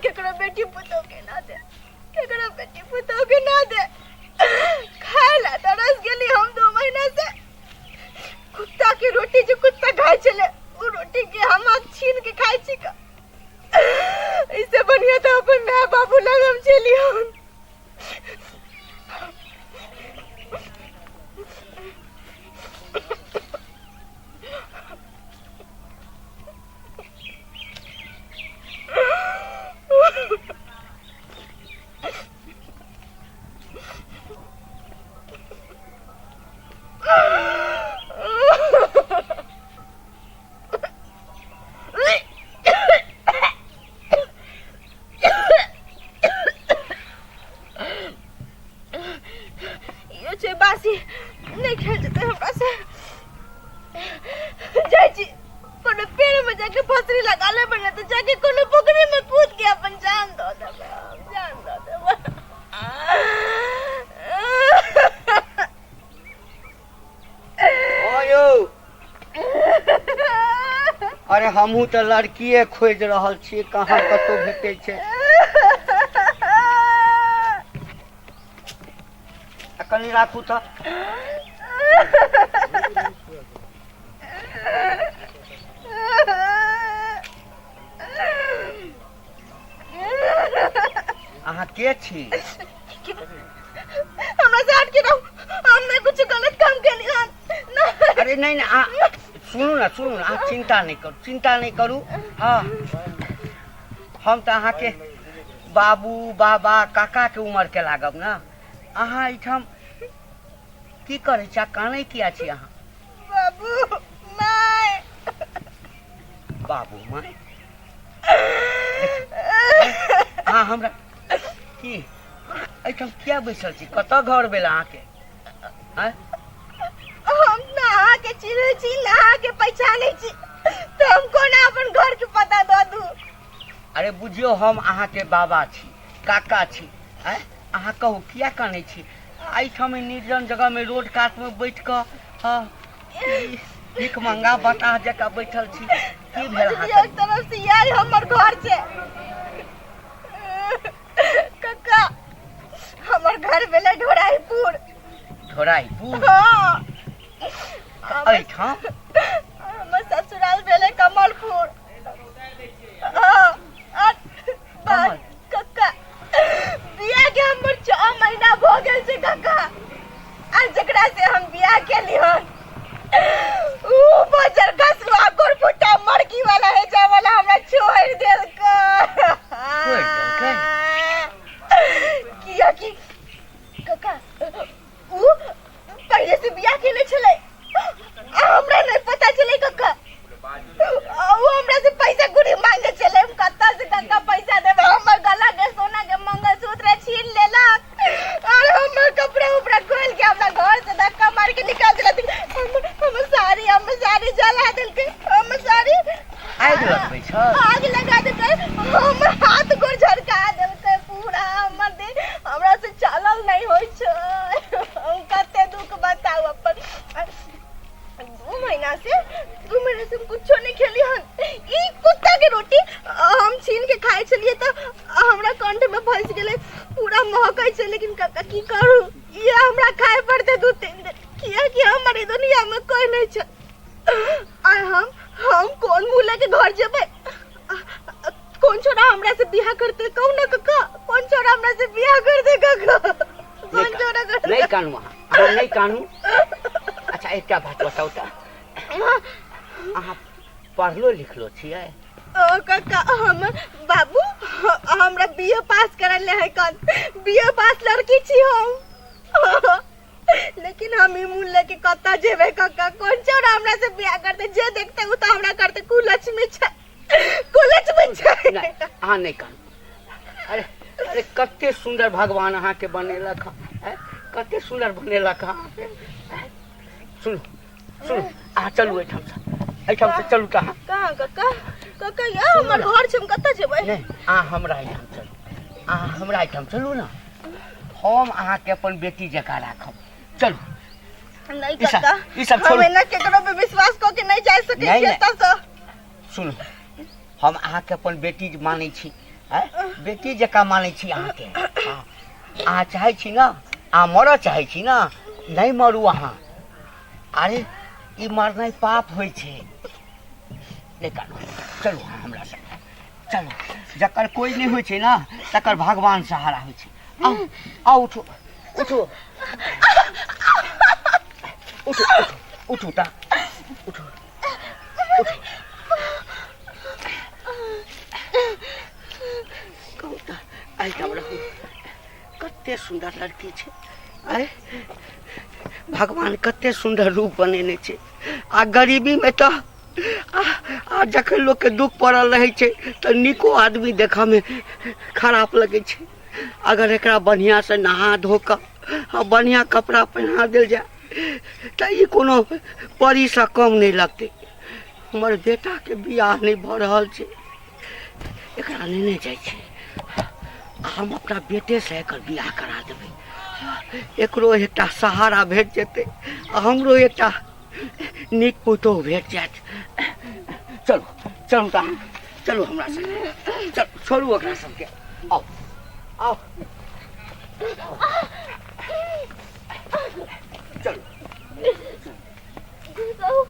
केकरो बेटी पुतोह के ना दे, केकरो बेटी पुतोह के ना दे। खाय ला तरस गेली हम 2 महीना से। कुत्ता के रोटी जे कुत्ता खाय छलै ओ रोटी के हम आब छीन के खाय छी का। इससे बढ़िया तो अपन माय बाबू लग हम चली हम। यो छै बासी नहि खेल जेतै हमरा से। जाइ छी कोनो पेड़ में जाके फसरी लगा लेबै, नहि तऽ जाके कोनो पोखरि में कूद के अपन जान दऽ देबै, जान दऽ देबै। ओ यौ, अरे हमहूँ तऽ लड़किए खोजि रहल छी, कहाँ कतहु भेटै छै। आ कनि राखू तऽ। अहाँ के छी? हमरा से हट के रहू, हम नहीं कुछ गलत काम केली हन ना। अरे नहीं नहीं, अहाँ सुनू ना, सुनू ना, अहाँ चिंता नहीं करू, चिंता नहीं करू। हाँ, हम तऽ अहाँके बाबू बाबा काका के उम्र के लागब ना। अहाँ एहिठाम की करै छी आ कानै किया छी अहाँ? बाबू माय। बाबू माय? अहाँ हमरा की एहिठाम किया बैसल छी? कतऽ घर भेल अहाँके? आँय? हम ना अहाँके चिन्है छी ना अहाँके पहचानै छी, तऽ हम कोना अपन घर के पता दऽ दू? अरे बुझियौ हम अहाँके बाबा छी, काका छी। आँय, अहाँ कहू किया कानै छी एहिठाम ई निर्जन जगहमे रोड कातमे बैठ कऽ? हँ, ई भीख मंगा बताह जकाँ बैठल छी, की भेल अहाँके? एक तरफ से यार हमर घर छै कक्का, हमर घर भेलै ढोराईपुर। ढोराईपुर? हाँ। एहिठाम हमर ससुराल भेलै कमलपुर। हाँ, आ- कमल? कक्का, बियाह के हमर 6 महीना भऽ गेल छै कक्का, आ जकरा से हम बियाह केली हन ऊ बजर घसुआ गोरफुटा मरकी वाला हेजा वाला हमरा छोड़ि देलकै। छोड़ि देलकै? किया कि कक्का ऊ पहिले से बियाह केने छलै आ हमरा नहि पता छलै कक्का। आ ऊ हमरा से पैसा गुड़ी मांगे छलै, हम कतऽ से कक्का पैसा देबै? हमर गला के सोना के मंगलसूत्र छीन लेलक और हमर कपड़ा उपड़ा खोल के हमरा घर से धक्का मार के निकाल देलक। हमर साड़ी, हमर साड़ी जला देलकै, हमर साड़ी। आगि लगबै छल? आग लगा देलकै, हमर हाथ गोर झरका देलकै पूरा हमर देह, हमरा से चलल नहि होइ छै। हम कते दुख बताउ अपन। 2 महीना से, 2 महीना से हम कुछो नहीं खेली हन। ई कुत्ता के रोटी हम छीन के खाए छलिए तऽ हमरा कंठ में फंस गेलै, पूरा महकै छै। लेकिन काका की करू, ये हमरा खाए पड़तै 2-3 दिन, किया कि हमर ई दुनिया में कोई नहीं छै। आ हम कोन मुँह लेके घर जेबै? कौन छोरा हमरा से बियाह करते कहू ना काका? कौन छोरा हमरा से बियाह करते काका? कौन छोरा करते? नहीं कानू अहाँ, अहाँ नहीं कानू। अच्छा एकटा बात बताउ तऽ, अहाँ पढ़लो लिखलो छियै? ओ काका, हम बाबू हमरा बीए पास करल है कन, बीए पास लड़की छी हम, लेकिन हम ई मुँह लेके कतऽ जेबै काका? कौन छोरा हमरा से बियाह करते? जे देखते उ तऽ हमरा करते कुलक्ष्मी छै, कुलक्ष्मी छै। नहि, अहाँ नहि कानू। अरे अरे कते सुंदर भगवान अहाँके बनेलक हँ, आँय? कते सुंदर बनेलक हँ अहाँके, आँय? सुनू सुनू, अहाँ चलू एहिठामसँ, एहिठामसँ चलू तऽ अहाँ। कहाँ काका? काका या हमर घर छै, हम कतऽ जेबै? नहि, अहाँ हमरा एहिठाम चलू, अहाँ हमरा एहिठाम चलू ने, हम अहाँके अपन बेटी जकाँ राखब। चलू। नहीं ई सब- काका, ई सब हम छोड़ू। एना केकरो पे विश्वास कऽ के नहीं जा सकै नहीं, छियै नहीं। एतऽ सँ। सुनू, हम अहाँके अपन बेटी मानै छी, आँय, बेटी जकाँ मानै छी अहाँके। हँ, अहाँ चाहै छी ने, अहाँ मरऽ चाहै छी ने? नहि मरू अहाँ। अरे ई मरनाइ पाप होइ छै। नहि कानू, चलू अहाँ हमरा संगे चलू। जकर कोइ नहि होइ छै ने तकर भगवान सहारा होइ छै। आउ आउ, उठू उठू उठू उठू उठू तऽ उठू उठू। कहू तऽ एहिठाम रहू। कते सुन्दर लड़की छै। आँय, भगवान कते सुन्दर रूप बनेने छै। आ गरीबीमे तऽ आ आ जखन लोकके दुख पड़ल रहै छै तऽ नीको आदमी देखऽमे खराब लगै छै। अगर एकरा बढ़िआँसँ नहा धो कऽ आ बढ़िआँ कपड़ा पहिना देल जाय तऽ ई कोनो परीसँ कम नहि लगतै। हमर बेटाके बियाह नहि भऽ रहल छै, एकरा नेने जाइ छै आ हम अपना बेटेसँ एकर बियाह करा देबै। एकरो एकटा सहारा भेट जेतै आ हमरो एकटा नीक पुतोहु भेट जायत। चलू चलू तऽ चलू हमरा संगे चलू। छोड़ू ओकरा सबके, आउ आउ चलू।